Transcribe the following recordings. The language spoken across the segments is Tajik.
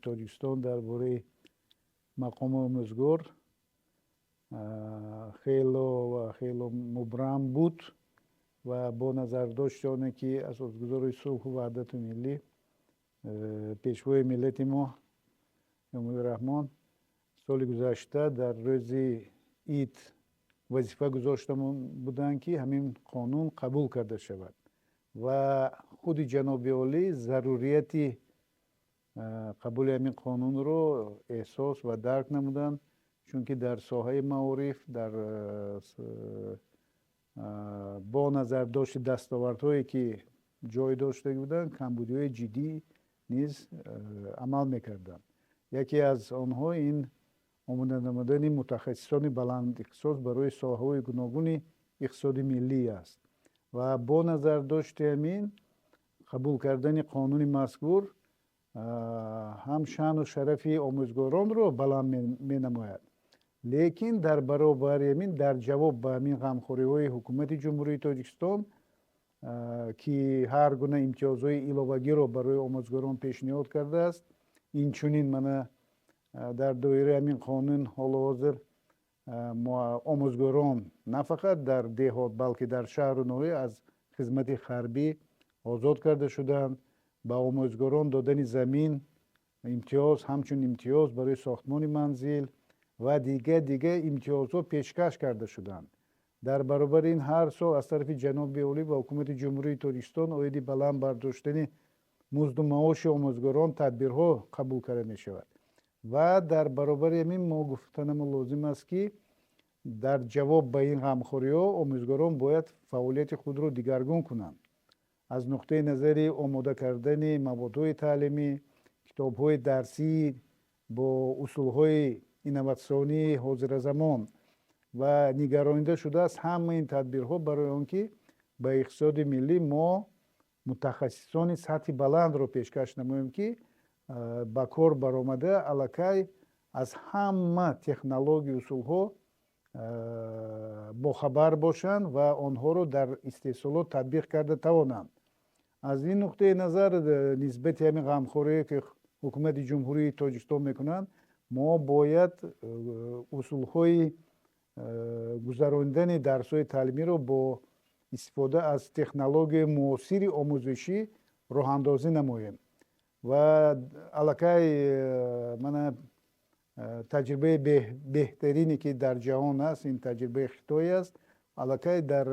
Ҷумҳурии Тоҷикистон дар бораи мақоми омӯзгор хело ва хело мубрам буд ва бо назардошти оне ки асосгузори сулҳу ваҳдату миллӣ, Пешвои миллати мо Эмомалӣ Раҳмон соли гузашта дар рӯзи ид вазифа гузошта буданд, ки ҳамин қонун қабул карда шавад, ва худи ҷаноби олӣ зарурияти қабули ҳамин қонунро эҳсос ва дарк намуданд, чунки дар соҳаи маориф дар бо назардошти дастовардҳое ки ҷой дошта буданд, камбудиҳои ҷиддӣ низ амал мекарданд. Яке аз онҳо ин омода намудани мутахассисони баландихтисос барои соҳаҳои гуногуни иқтисоди миллӣ аст. Ва бо назардошти ҳамин қабул кардани қонуни мазкур ҳам шаъну шарафи омӯзгоронро баланд менамояд, лекин дар баробари ҳамин дар ҷавоб ба ҳамин ғамхориҳои Ҳукумати Ҷумҳурии Тоҷикистон, ки ҳар гуна имтиёзҳои иловагиро барои омӯзгорон пешниҳод кардааст, инчунин мана дар доираи ҳамин қонун ҳоло ҳозир омӯзгорон на фақат дар деҳот, балки дар шаҳру ноҳия аз хизмати ҳарбӣ озод карда шуданд, ба омӯзгорон додани замин имтиёз, ҳамчун имтиёз барои сохтмони манзил ва дига дига имтиёзҳо пешкаш карда шуданд. Дар баробари ин ҳар сол аз тарафи ҷаноби олӣ ва Ҳукумати Ҷумҳурии Тоҷикистон оиди баланд бардоштани музду маоши омӯзгорон тадбирҳо қабул карда мешавад. Ва дар баробари ҳамин мо гуфтанамо лозим аст, ки дар ҷавоб ба ин ғамхориҳо омӯзгорон бояд фаъолияти худро дигаргун кунанд аз нуқтаи назари омода кардани маводҳои таълимӣ, китобҳои дарсӣ бо усулҳои инноватсионии ҳозиразамон, ва нигаронида шудааст ҳамаи ин тадбирҳо барои он ки ба иқтисоди миллӣ мо мутахассисони сатҳи баландро пешкаш намоем, ки ба кор баромада аллакай аз ҳама технология, усулҳо бохабар бошанд ва онҳоро дар истеҳсолот татбиқ карда тавонанд. Аз ин нуқтаи назар, нисбати ҳамин ғамхорие ки Ҳукумати Ҷумҳурии Тоҷикистон мекунанд, мо бояд усулҳои гузаронидани дарсҳои таълимиро бо истифода аз технологияи муосири омӯзишӣ роҳандозӣ намоем. Ва аллакай мана таҷрибаи беҳтарине ки дар ҷаҳон аст, ин таҷрибаи Хитой аст. Аллакай дар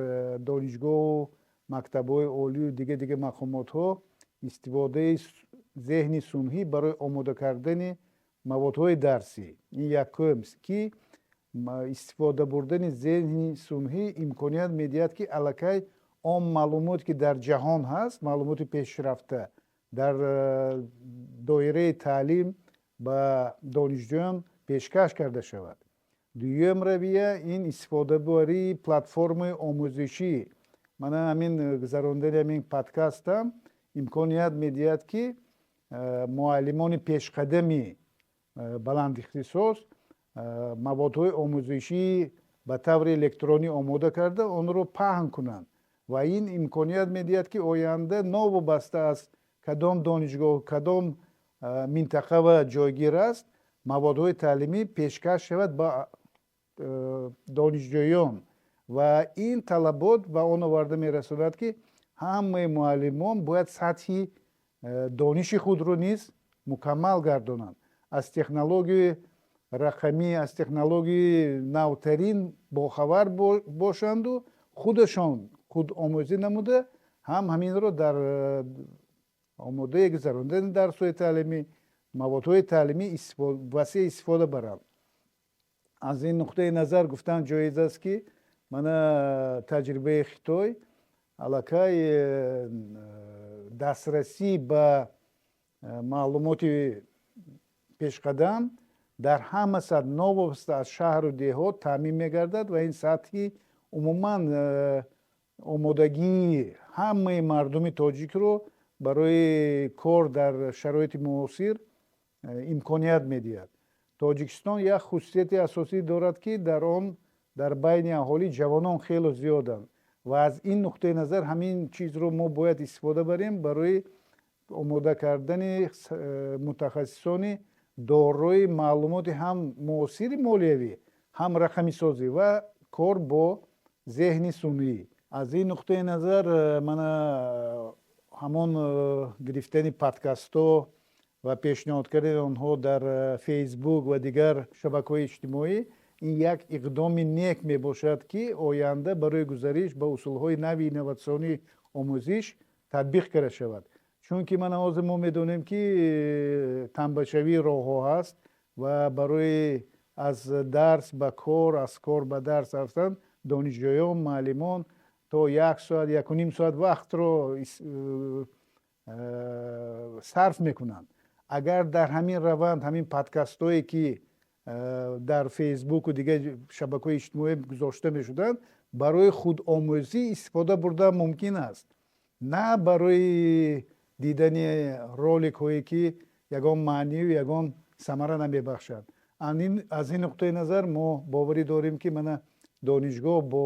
донишгоҳу мактабҳои олию дига дига мақомотҳо истифодаи зеҳни сунъӣ барои омода кардани маводҳои дарсӣ, ин якум, ки истифода бурдани зеҳни сунъӣ имконият медиҳад, ки аллакай он маълумот ки дар ҷаҳон ҳаст, маълумоти пешрафта, дар доираи таълим ба донишҷӯён пешкаш карда шавад. Дуюм равия ин истифодабарии платформаи омӯзишӣ. Мана ҳамин гузарондани ҳамин подкастам имконият медиҳад, ки муаллимони пешқадами баландихтисос маводҳои омӯзишӣ ба таври электронӣ омода карда, онро паҳн кунанд, ва ин имконият медиҳад, ки оянда новобаста аз кадом донишгоҳ, кадом минтақава ҷойгир аст, маводҳои таълимӣ пешкаш шавад ба донишҷӯён. Ва ин талабот ба он оварда мерасонад, ки ҳамаи муаллимон бояд сатҳи дониши худро низ мукаммал гардонанд, аз технологияи рақамӣ, аз технологияи навтарин бохабар бошанду худашон худомӯзӣ намуда, ҳам ҳаминро дар омодаи гузарондани дарсҳои таълимӣ, маводҳои таълимӣ васеъ истифода баранд. Аз ин нуқтаи назар гуфтан ҷоиз аст, ки мана таҷрибаи Хитой аллакай дастрасӣ ба маълумоти пешқадам дар ҳама сатҳ, новобаста аз шаҳру деҳот, таъмин мегардад ва ин сатҳи умуман омодагии ҳамаи мардуми тоҷикро барои кор дар шароити муосир имконият медиҳад. Тоҷикистон як хусусияти асосӣ дорад, ки дар он дар байни аҳолӣ ҷавонон хело зиёданд, ва аз ин нуқтаи назар ҳамин чизро мо бояд истифода барем барои омода кардани мутахассисони дорои маълумоти ҳам муосири молиявӣ, ҳам рақамисозӣ ва кор бо зеҳни сунъӣ. Аз ин нуқтаи назар мана ҳамон гирифтани подкастҳо ва пешниҳод кардани онҳо дар Фейсбук ва дигар шабакаҳои иҷтимоӣ ин як иқдоми нек мебошад, ки оянда барои гузариш ба усулҳои нави инноватсионии омӯзиш татбиқ карда шавад. Чунки мана ҳозир мо медонем, ки танбашавии роҳҳо ҳаст ва барои аз дарс ба кор, аз кор ба дарс рафтан донишҷӯён, муаллимон то як соат, 1,5 соат вақтро сарф мекунанд. Агар дар ҳамин раванд ҳамин подкастҳое, ки дар Фейсбуку дигар шабакаҳои иҷтимоӣ гузошта мешуданд, барои худомӯзӣ истифода бурдан мумкин аст, на барои дидани роликҳое, ки ягон маънию ягон самара намебахшад. Аз ин нуқтаи назар мо боварӣ дорем, ки мана донишгоҳ бо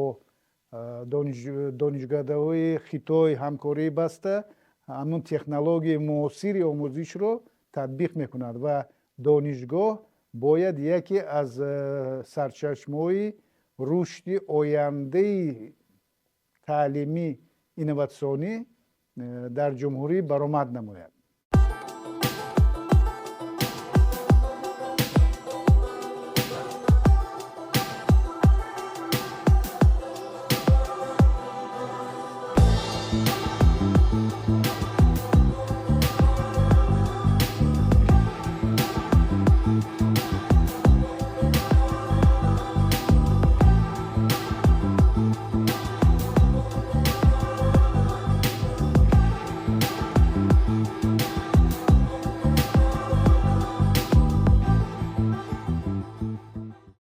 донишкадаҳои Хитой ҳамкорӣ баста, ҳамун технологияи муосири омӯзишро татбиқ мекунад ва донишгоҳ бояд яке аз сарчашмаҳои рушди ояндаи таълимӣ инноватсионӣ дар ҷумҳурӣ баромад намояд.